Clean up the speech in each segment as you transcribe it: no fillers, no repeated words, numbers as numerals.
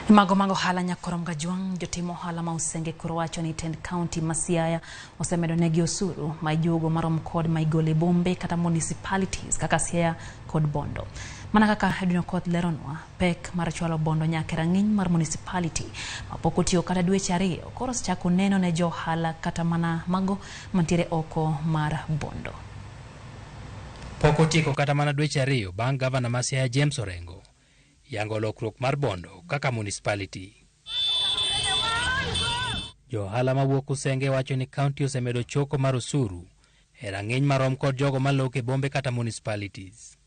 Mago mag ohala nyakorom Gajwang' jotim ohala ma Usenge koro wacho ni tend kaunti ma Siaya osemedo negi osuru ma ijuogo marom kod ma igolo e bombe kata municipalities kaka Siaya kod Bondo. Mana kaka Edwin Okoth leronwa, pek mar chwalo Bondo nyaka e rang'iny mar municipality mapok otiyo kata dweche 2 koro osechako neno ne jo ohala kata mana mago mantiere oko mar Bondo. Pok otieko kata mana dweche 2 bang' gavana ma Siaya James Orengo yango lokruok mar Bondo kaka municipality. Jo ohala mawuok Usenge wacho ni kaunti osemedo choko mar osuru e rang'iny marom kod jogo malok e bombe kata municipalities.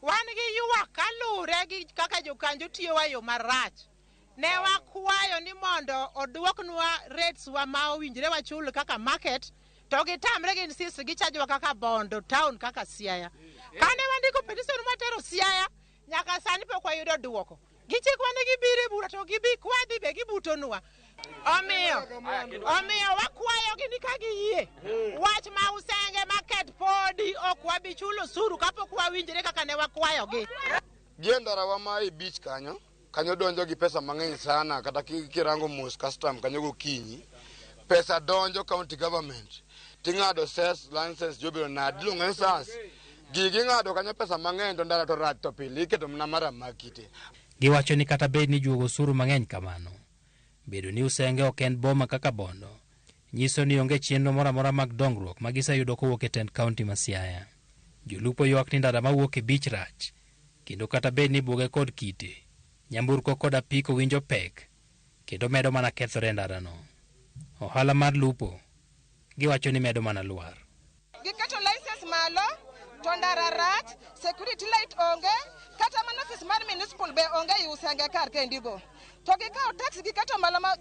Wan gi ywak kaluwore gi kaka jokanjo tiyowa yo marach. Ne wakwayo ni mondo oduoknwa rates wa ma owinjore wachul kaka market, to gitamre gi insist gichajowa kaka Bondo town kaka Siaya. Kane wandiko petition mwatero Siaya, nyaka sani pok wayudo duoko. Gichikwa ni gibiro e bura to gibi kwadhi be gibutonwa. Omiyo wakwayogi ni ka giyie wach ma Usenge market podi ok wabi chulo osuru kapok wawinjre kaka ne wakwayogi. Gi ndarawa ma e beach kanyo, kanyo donjo gi pesa mang'eny sana, kata kirango mos custom kanyo gokinyi, pesa donjo county government, ting'ado cess, license jobedo nadi, iluongo ni SAS. Gigi ng'ado kanyo pesa mang'eny to ndara to rach to pile iketo mana mara makite. Giwacho ni kata bed ni juogo osuru mang'eny kamano, bedo ni Usenge ok en boma kaka Bondo, nyiso ni onge chenro moro amora mag dongruok ma giseyudo kowuok e tend kaunti ma Siaya. Jolupo ywak ni ndara mawuok e beach rach, kendo kata bed ni buge kod kite, nyamburko kod apiko winjo pek, kendo medo mana kethore e ndarano. Ohala mar lupo, giwacho ni medo mana lwar. Giketo license malo, to ndara rach, security light onge, kata mana office mar municipal be onge i Usenge kar kendigo. To gikawo tax giketo malo ma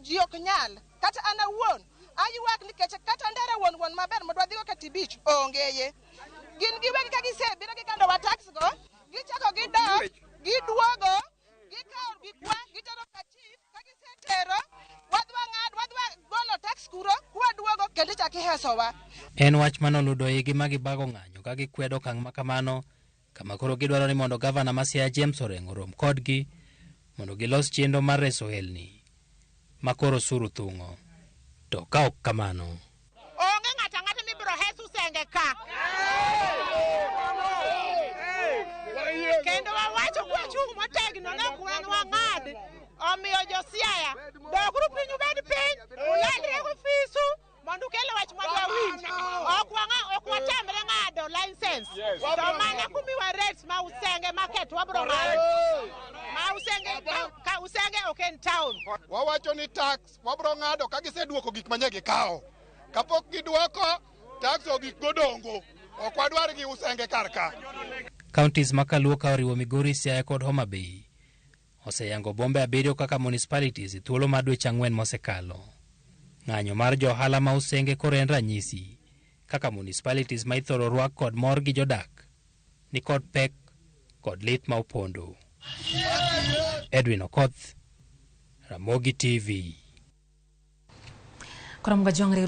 ji ok nyal. Kata an awuon, aywak nikech kata ndara wuon wuon maber modwa dhigo kati beach ongeye. Gin giwegi ka gisebiro gikandowa tax go, gichako gidok, giduogo, gikawo gikwa, gitero ka chief, ka gisetero, wadwa ng'ad, wadwa golo tax kuro, kwaduogo kendo ichak ihesowa. En wach manoludo igi ma gibago ng'anyo ka gikwedo okang' ma kamano, kama koro gidwaro ni mondo gavana ma Siaya James Orengo orom kodgi mondo gilos chenro mar reso ohelni ma koro osuru thung'o. To ka ok kamano, onge ng'ato ang'ata mibiro hes Usenge ka. Kendo wawacho kwachung' motegno ni ok wan wang'ad. Omiyo jo Siaya, doguru piny ubed piny, ulandre gofisu mondo ukel wach mondo wawinj. Ok watamre ng'ado license. To mana kumiwa rates ma Usenge market wabro ng'ado. Ma Usenge, ka Usenge ok en town. Wawacho ni tax wabro ng'ado ka giseduoko gik manye gikawo. Kapok giduoko tax ogik godongo. Ok wadwar gi Usenge kar ka. Counties ma kaluo ka oriwo Migori, Siaya kod Homa Bay oseyango bombe 7 kaka municipalities e thuolo mar dweche 4 mosekalo. Ng'anyo mar jo ohala ma Usenge koro en ranyisi kaka municipalities ma ithoro rwak kod mor gi jodak ni kod pek kod lit ma opondo. Edwin Okoth, Ramogi TV. Koro Mgajwang'